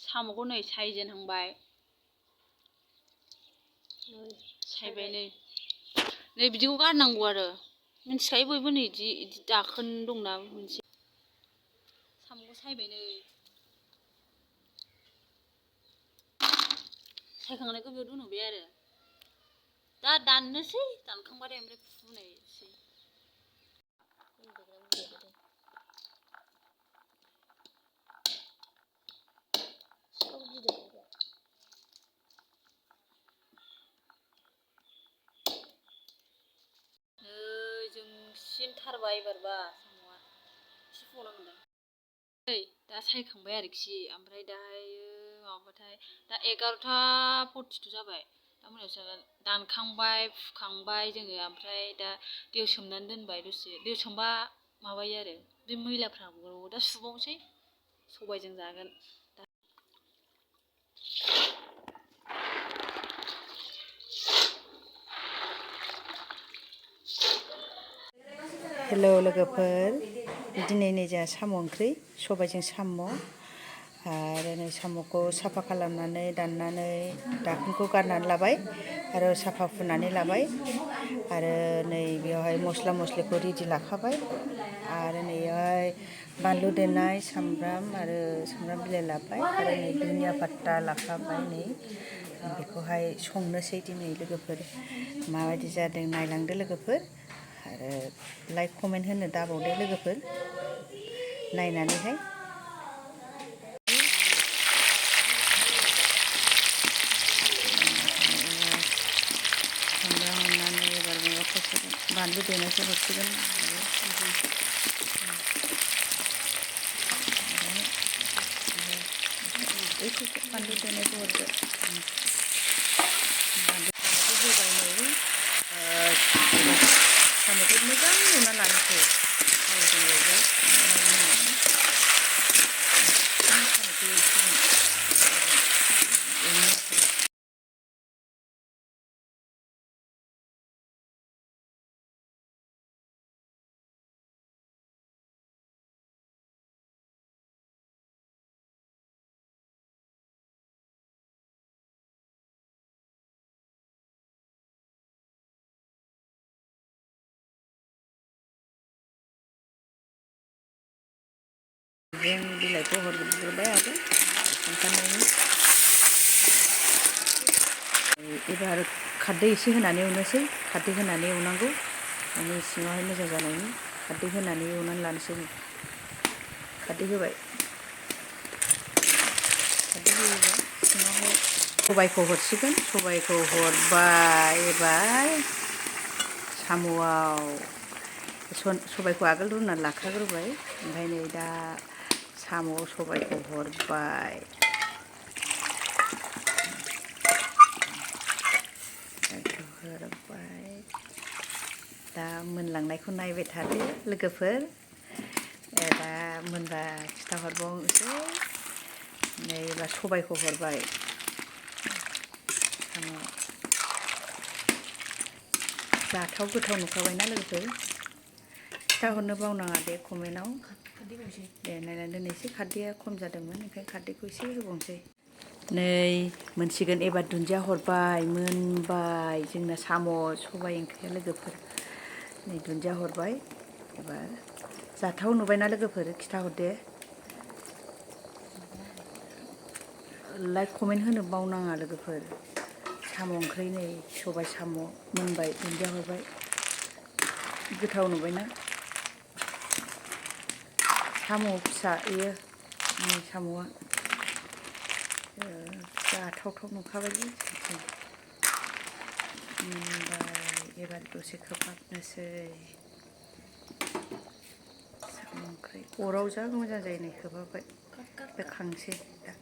साम'खौ नै सायजेनहांबाय सायबाय नै बिदिखौ गारनांगौ आरो मिन्थिखायो बयबो नै इदि दाखोन दंना मोनसे साम'खौ सायबाय नै सायखांनायखौ बेयाव दोनहरबाय आरो दा दाननोसै दानखांबाथाय ओमफ्राय फुनोसै जोंसिनथारबाय एबारबा साम'आ एसे फुबावनांगोन नै दा सायखांबाय आरोखि ओमफ्राय दाहायो माबाबाथाय दा 11:40 जाबाय दा मोनायावसो दानखांबाय फुखांबाय जोङो ओमफ्राय दा दैयाव सोमनानै दोनबाय दसे दैयाव सोमबा माबायो आरो बे मैलाफ्रा गयो दा सुबावनोसै सबायजों जागोन हेलौ लोगोफोर दिनै नै जोंहा साम' ओंख्रि सबायजों साम' आरो नै साम'खौ साफा खालामनानै दाननानै दाखोनखौ गारनानै लाबाय आरो साफा फुनानै लाबाय आरो नै बेयावहाय मस्ला मस्लिखौ रेडि लाखाबाय आरो नैयावहाय बानलु देनाय सामब्राम आरो सामब्राम बिलाइ लाबाय आरो नै दुनिया पात्ता लाखाबाय नै बेखौहाय संनोसै दिनै लोगोफोर माबायदि जादों नायलांदो लोगोफोर आरो लाइक कमेन्ट होनो दाबावदो लोगोफोर नायनानैहाय सामब्राम हरनानै एबार माबाखौ बानलु देनायखौ हरसिगोन बानलु देनायखौ हरदो बानलुखौ होबाय नै साम'खौ मोजां एवना लानोसै थावजों एवबाय जों बिलाइखौ हरग्रोबाय आरो ओंखारनायनि एबार खारदै एसे होनानै एवनोसै खारदै होनानै एवनांगौ माने सिङावहाय मोजां जानायनि खारदै होनानै एवनानै लानोसै खारदै होबाय खारदै होयोबा सिङावहाय सबायखौ हरसिगोन सबायखौ हरबाय एबार साम'आव सबायखौ आगोल रुनानै लाखाग्रोबाय ओमफ्राय नै दा साम' सबायखौ हरबाय हरबाय दा मोनलांनायखौ नायबाय थादो लोगोफोर दा मोनबा खिथाहरबावनोसै नै एबार सबायखौ हरबाय साम' जाथाव गोथाव नुखाबायना लोगोफोर खिथाहरनो बावनाङा दे कमेन्टआव दे नायनानै दोननोसै खारदैया खम जादोंमोन ओंखायनो खारदैखौ एसे होबावनोसै नै मोनसिगोन एबार दुन्दिया हरबाय मोनबाय जोंना साम' सबाय ओंख्रिया लोगोफोर नै दुन्दिया हरबाय एबार जाथाव नुबायना लोगोफोर खिथाहरदे लाइक कमेन्ट होनो बावनाङा लोगोफोर साम' ओंख्रि नै सबाय साम' मोनबाय दुन्दिया हरबाय गोथाव नुबायना साम' फिसा इयो नै साम'आ जाथावथाव नुखाबाय मोनबाय एबार दसे खोबहाबनोसै साम' ओंख्रि अराव जा मोजां जायो नै खोबहाबबाय दा खांसै दा